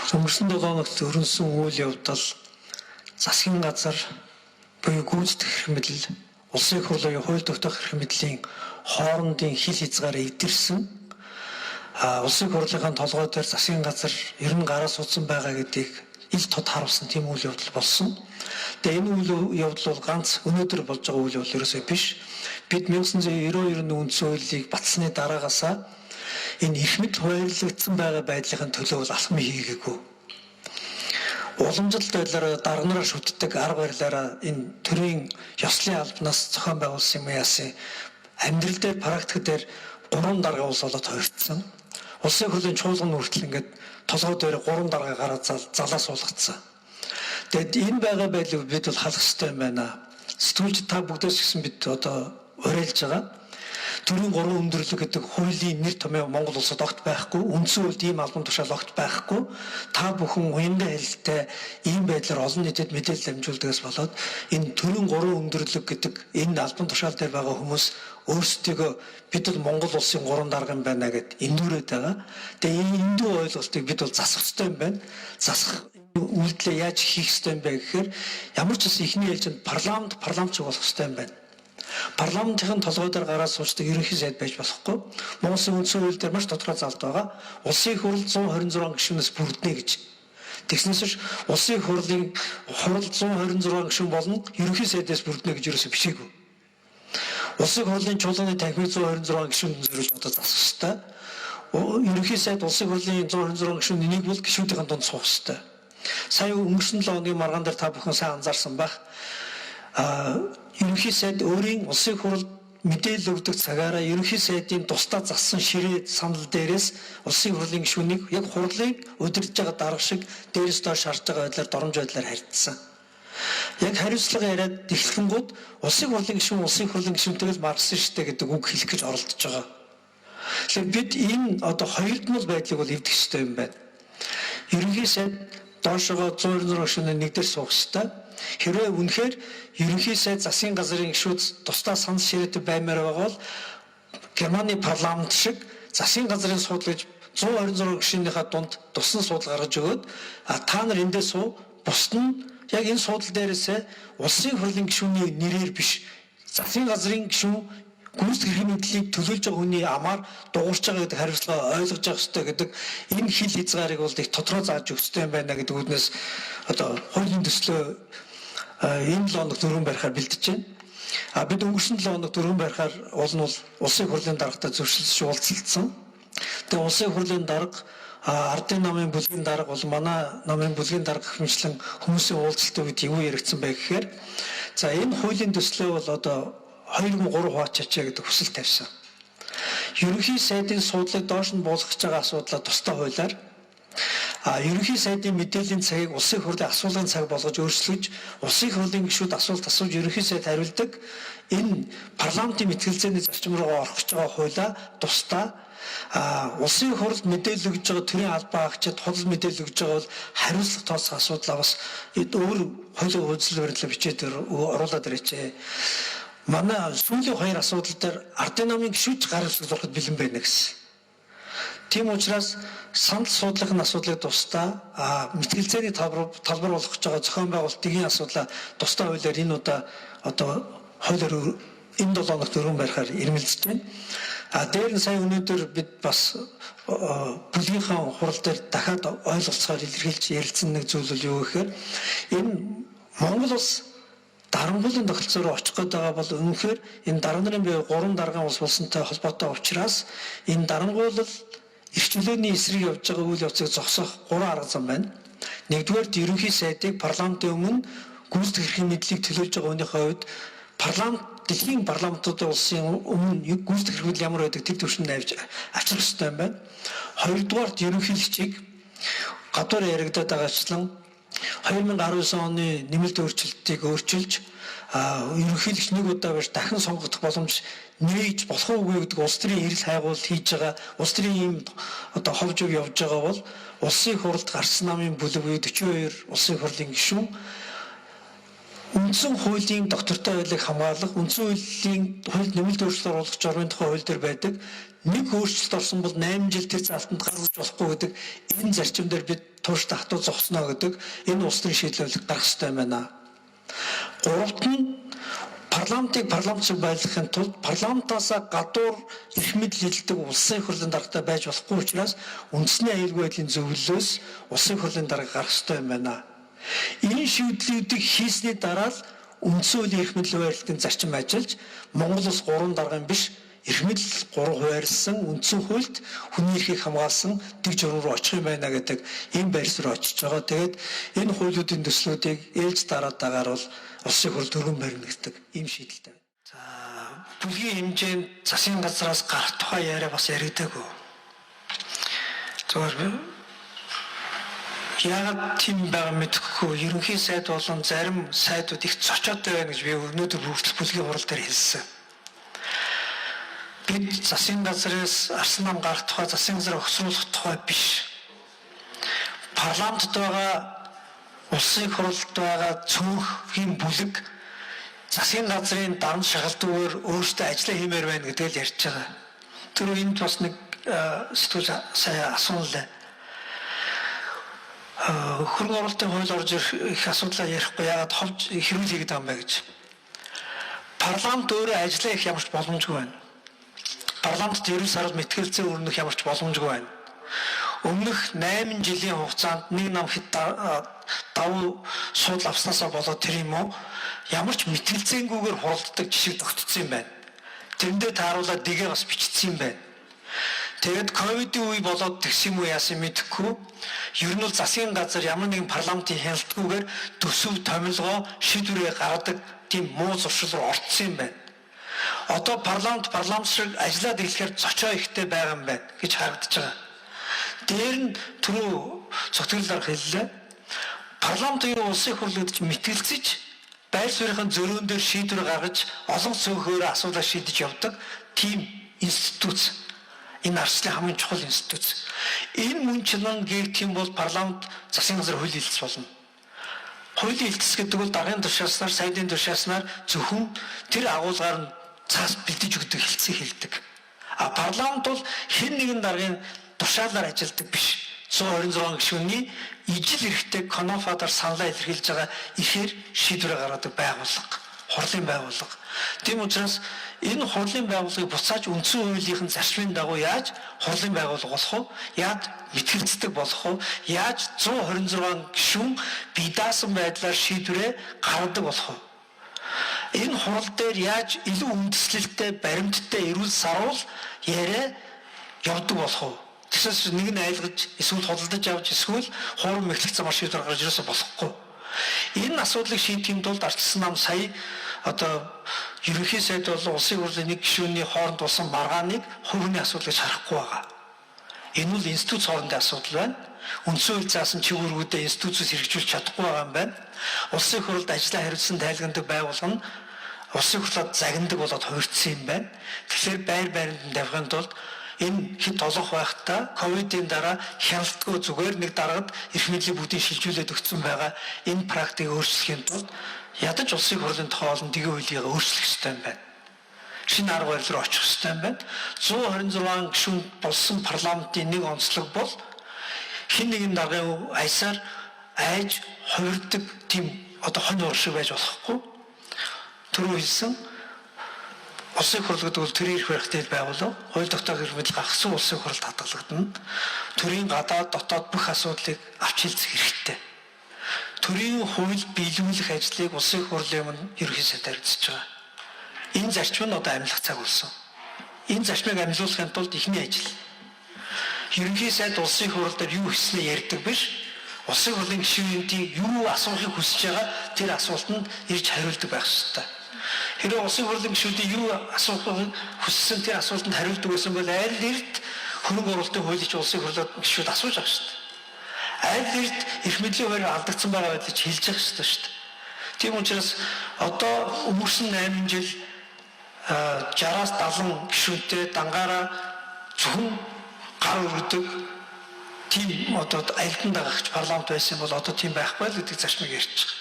Өнгөрсөн 7 хоногт өрнөсөн үйл явдал засгийн газар буюу гүйцэтгэх эрх мэдэл, улсын их хурлын хууль тогтоох эрх мэдлийн хоорондын хил хязгаар эвдэрсэн. Улсын их хурлынхаа толгой дээр засгийн газар ер нь гараа суудсан байгаа гэдгийг ил тод харуулсан тийм үйл явдал болсон. Тэгээ энэ үйл явдал бол ганц өнөөдөр болж байгаа үйл явдал ерөөсөө биш. Бид 1992 оны үндсэн хуулийг батсны дараагаасаа энэ эрх мэдэл хуваарлагдсан байгаа байдлын төлөө бол алхам хийгээгүй. Уламжлалт байдлаараа дарга нараа шүтдэг арга барилаараа энэ төрийн ёслолын албанаас зохион байгуулсан юм яасан амьдрал дээр практик дээр гурван дарга улс болоод хувирцсан. Улсын хурлын чуулган хүртэл ингээд толгой дээр гурван дарга гараад залаа суулгацсан. Тэгэд энэ байгаа байдлыг бид бол халах ёстой юм байна. Сэтгүүлч та бүгдээс гэсэн бид одоо уриалж байгаа. Төрийн гурван өндөрлөг гэдэг хуулийн нэр томьёо Монгол улсад огт байхгүй. Үндсэн хуульд ийм албан тушаал огт байхгүй. Та бүхэн уянга хэлтэй ийм байдлаар олон нийтэд мэдээлэл дамжуулдагаас болоод энэ төрийн гурван өндөрлөг гэдэг энэ албан тушаал дээр байгаа хүмүүс өөрсдийгөө бид бол Монгол улсын гурван дарга юм байна гэд эндүүрээд байгаа. Тэгээ энэ эндүү ойлголтыг бид бол засах ёстой юм байна. Засах үйлдэлээ яаж хийх ёстой юм бэ гэхээр ямар ч гэсэн эхний ээлжинд парламент парламентчиг болох ёстой юм байна. Парламентын толгой дээр гараад суучдаг ерөнхий сайд байж болохгүй. Монголын үндсэн хууль дээр маш тодорхой залт байгаа. Улсын их хурл 126 гишүүнээс бүрднэ гэж. Тэгснээс ш улсын их хурлын хурал 126 гишүүн болно ерөнхий сайдаас бүрднэ гэж ерөөсөө бичээгүй. Улсын их хурлын чуулганы танхимыг 126 гишүүнд зориулж одоо засах ёстой. Ерөнхий сайд улсын их хурлын 126 гишүүн энийг бол гишүүдийн дунд суух ёстой. Сая өнгөрсөн 7 хоногийн маргаан дээр та бүхэн сайн анзаарсан байх. Ерөнхий сайд өөрийн улсын хурал мэдээлэл өгдөг цагаараа ерөнхий сайдын тусдаа зассан ширээ санал дээрээс улсын хурлын гишүүнийг яг хурлыг удирдах байгаа дарга шиг дээрээс доош харж байгаа байдлаар доромж байдлаар харьцсан. Яг хариуцлага яриад эхлэнгүүд улсын хурлын гишүүн улсын хурлын гишүүнтэйг л маргасан штэ гэдэг үг хэлэх гэж оролдож байгаа. Тэгэхээр бид энэ одоо хоёрдмол байдлыг бол эвдэх ёстой юм байна. Ерөнхий сайд доошогоо 126 гишүүний нэг дээр суух ёстой. Хэрвээ үнэхээр ерөнхий сайд засгийн газрын гишүүд тусдаа санал ширээтэй баймаар байгаа бол Германы парламент шиг засгийн газрын суудал гэж 126 гишүүнийхээ дунд тусан суудал гаргаж өгөөд та нар эндээ суу, бусд нь яг энэ суудал дээрээсээ улсын хурлын гишүүний нэрээр биш засгийн газрын гишүүн гүйцэтгэх эрх мэдлийг төлөөлж байгаа хүний амаар дуурч байгаа гэдэг хариуцлага ойлгож явах ёстой гэдэг энэ хил хязгаарыг бол их тодорхой зааж өгөх ёстой юм байна гэдэг үднээс одоо хуулийн төслөө энэ 7 хоног дөрвөн барихаар бэлдэж байна. А бид өнгөрсөн 7 хоног дөрвөн барихаар уул нь бол улсын хурлын даргатай зөрчилдөж уулзалцсан. Тэгээ улсын хурлын дарга ардын намын бүлгийн дарга бол манай намын бүлгийн дарга гэх мэтлэн хүмүүсийн уулзалтын үед юу яригдсан бэ гэхээр за энэ хуулийн төслөө бол одоо 2 3 хуваачаач гэдэг хүсэл тавьсан. Ерөнхий сайдын суудлыг доош нь буулгах гэж байгаа асуудлаа тусдаа хуулиар ерөнхий сайдын мэдээллийн цагийг улсын хурлын асуулгын цаг болгож өөрчлөж улсын хурлын гишүүд асуулт асууж ерөнхий сайд хариулдаг энэ парламентын мэтгэлцээний зарчим руугаа орох гэж байгаа хуулиа тусдаа улсын хурлд мэдээлэл өгж байгаа төрийн албан хаагчид худал мэдээлэл өгж байгаа бол хариуцлага тооцох асуудлаа бас өөр хуулийн үзэл барилаа бичээд оруулаад ирээч. Манай сүүлийн хоёр асуудал дээр ардын намын гишүүдч гар үсэг зурхад бэлэн байна гэсэн. Тийм учраас санал суудлахын асуудлыг тусдаа мэтгэлцээний талбар болгох гэж байгаа зохион байгуулалтын асуудлаа тусдаа хуулиар энэ удаа одоо хуулиар энэ 7 хоногт өргөн барихаар ирмэлзэж байна. А дээр нь сая өнөөдөр бид бас бүлгийнхаа хурал дээр дахиад ойлголцохоор илэрхийлж ярилцсан нэг зүйл бол юу гэхээр энэ Монгол улс дарангуулын тогтолцоо руу очих гээд байгаа бол үнэхээр энэ дарга нарын бие гурван дарган улс болсонтой холбоотой учраас энэ дарангуйлал эрх чөлөөний эсрэг явж байгаа үйл явцыг зогсоох гурван арга зам байна. Нэгдүгээрт ерөнхий сайдыг парламентын өмнө гүйцэтгэх эрхийн мэдлийг төлөөлж байгаа хүнийхээ хувьд парламент дэлхийн парламентуудын улсын өмнө гүйцэтгэх эрх мэдэл ямар байдаг тэр түвшинд авч авчрах ёстой юм байна. Хоёрдугаарт ерөнхийлөгчийг гадуур яригадаад байгаачлан 2019 оны нэмэлт өөрчлөлтийг өөрчилж ерөнхийлөгч нэг удаа биш дахин сонгогдох боломж нээж болох уугүй гэдэг улс төрийн эрэл хайгуул хийж байгаа улс төрийн ийм одоо хов жив явж байгаа бол улсын хурлд гарсан намын бүлэг буюу 42 улсын хурлын гишүүн үндсэн хуулийн доктортой хуулийг хамгаалах үндсэн хуулийн хуульд нэмэлт өөрчлөлт оруулах журмын тухай хууль дээр байдаг нэг өөрчлөлт орсон бол 8 жил тэр залтанд гаргаж болохгүй гэдэг энэ зарчим дээр бид тууштай хатуу зогсноо гэдэг энэ улс төрийн шийдвэрлэл гарах ёстой юм байна. Гуравт нь парламентыг парламент шиг байлгахын тулд парламентаас гадуур эрх мэдэл эзэлдэг улсын хурлын даргатай байж болохгүй учраас үндэсний аюулгүй байдлын зөвлөлөөс улсын хурлын дарга гарах ёстой юм байна. Энэ шийдлүүдийг хийсний дараа л үндсэн хуулийн эрх мэдэл хуваарлтын зарчим ажиллаж, Монгол улс гурван даргын биш, эрх мэдэл гурван хуваарлсан үндсэн хуульд хүний эрхийг хамгаалсан дэг журам руу очих юм байна гэдэг ийм байр суурь очиж байгаа. Тэгээд энэ хуулиудын төслүүдийг ээлж дараагаар бол улсын хурл дөрвөн барина гэдэг ийм шийдэлтэй. За, бүлгийн хэмжээнд засгийн газраас гарах тухай яриа бас яригдаагүй. Зүгээр яагаад тийм байгаа мэдэхгүй, ерөнхий сайд болон зарим сайдууд их цочоотой байна гэж би өнөөдөр хүртэл бүлгийн хурал дээр хэлсэн. Бид засгийн газраас арсан нам гарах тухай, засгийн газар огцруулах тухай биш. Парламентд байгаа, улсын хурлд байгаа цөөнхийн бүлэг засгийн газрын дарамт шахалтгүйгээр өөрсдөө ажиллаа хиймээр байна гэдгийг л ярьж байгаа. Тэр энд бас нэг сэтгүүл сая асуулаа. Хөрөнгө оруулалтын хууль орж ирэх асуудлаа ярихгүй яагаад ховж хэрүүл хийгээд байгаа юм бэ гэж. Парламент өөрөө ажиллаа хийх ямар ч боломжгүй байна. Парламентд эрүүл сарвал мэтгэлцээ өрнөх ямар ч боломжгүй байна. Өмнөх 8 жилийн хугацаанд нэг нам хэд давуу суудал авснаасаа болоод тэр юм уу, ямар ч мэтгэлцээнгүйгээр хуралддаг жишг тогтцсон юм байна. Тэрэндээ тааруулаад дэгээ бас бичсэн юм байна. Тэгээд ковидын үе болоод тэгсэн юм уу, яасан мэдэхгүй. Ер нь бол засгийн газар ямар нэгэн парламентын хяналтгүйгээр төсөв, томилгоо, шийдвэрээ гаргадаг тийм муу зуршил руу орцсон юм байна. Одоо парламент парламент шиг ажиллаад эхлэхээр цочоо ихтэй байгаа юм байна гэж харагдаж байгаа. Дээр нь түрүү цогтгол дарга хэллээ. Парламентын улсын хурл гэдэг чинь мэтгэлцэж, байр суурийн зөрүүн дээр шийдвэр гаргаж, олон цөөхөөр асуудлаа шийдэж явдаг тийм институт. Энэ арчлын хамгийн чухал институт. Энэ мөн чанар гэгдэх юм бол парламент засгийн газар хууль хэлц болно. Хуулийн хэлтэс гэдэг бол даргын тушааснаар, сайдын тушааснаар зөвхөн тэр агуулгаар нь цаас бэлдэж өгдөг хэлцгийг хэлдэг. А парламент бол хэн нэгэн даргын тушаалаар ажилладаг биш. 126 гишүүний ижил эрхтэй конофадаар саналаа илэрхийлж байгаа ихээр шийдвэр гаргадаг байгууллага, хурлын байгууллага. Тийм учраас энэ хурлын байгууллагыг буцааж үндсэн хуулийн зарчмын дагуу яаж хурлын байгууллага болох вэ? Яаж мэтгэлцдэг болох вэ? Яаж 126 гишүүн бие даасан байдлаар шийдвэрээ гаргадаг болох вэ? Энэ хурал дээр яаж илүү үндэслэлтэй, баримттай, эрүүл саруул яриа явдаг болох вэ? Тэгсээс нэг нь айлгаж, эсвэл худалдаж авч, эсвэл хуурам мэхлэх замаар шийдвэр гаргаж ерөөсө болохгүй. Энэ асуудлыг шийдэхин тулд арчилсан нам сая одоо ерөнхий сайд болон улсын хурлын нэг гишүүний хооронд болсон маргааныг хувь хүний асуудал гэж харахгүй байгаа. Энэ бол институт хоорондын асуудал байна. Үндсэн хууль заасан чиг үүргүүдээ институцээс хэрэгжүүлж чадахгүй байгаа юм байна. Улсын хурлд ажлаа хариуцсан тайлгандаг байгууллага нь улсын хурлаад загнадаг болоод хувирдсан юм байна. Тэгэхээр байр байранд нь тавихын тулд энэ хэд олох байхдаа ковидын дараа хяналтгүй зүгээр нэг даргад эрх мэдлийг бүгдийг шилжүүлээд өгсөн байгаа энэ практикийг өөрчлөхийн тулд ядаж улсын хурлын тухай олон дэгийн хуулийг өөрчлөх ёстой юм байна. Шинэ арга барил руу очих ёстой юм байна. 126 гишүүн болсон парламентын нэг онцлог бол хэн нэгэн даргын аясаар айж хувирдаг тийм одоо хонь уур шиг байж болохгүй. Түрүү хэлсэн улсын хурл гэдэг бол төрийн эрх барихтай байгууллага, хууль тогтоох эрх мэдэл гаргасан улсын хурлд хадгалагдана. Төрийн гадаад дотоод бүх асуудлыг авч хилцэх хэрэгтэй. Төрийн хууль биелүүлэх ажлыг улсын хурлын өмнө ерөнхий сайд харилцаж байгаа. Энэ зарчим нь одоо амьлах цаг болсон. Энэ зарчмыг амьлуулахын тулд эхний ажил ерөнхий сайд улсын хурал дээр юу хийснээ ярьдаг биш. Улсын хурлын гишүүнүүдийн юу асуухыг хүсэж байгаа тэр асуултанд ирж хариулдаг байх ёстой. Хэрвээ улсын хурлын гишүүдийн юу асуухыг хүссэн тэр асуултанд хариулдаг байсан бол аль эрт хөрөнгө оруулалтын хуулийг улсын хурлын гишүүд асууж байгаа шүү дээ. Аль эрт эрх мэдлийн хуваар алдагдсан байгаа байдлыг хэлж байгаа шүү дээ. Тийм учраас одоо өнгөрсөн 8 жил 60-аас 70 гишүүнтэй дангаараа зөвхөн гар өргөдөг тийм одоо аялдан дагагч парламент байсан бол одоо тийм байхгүй л гэдэг зарчмыг ярьж байгаа.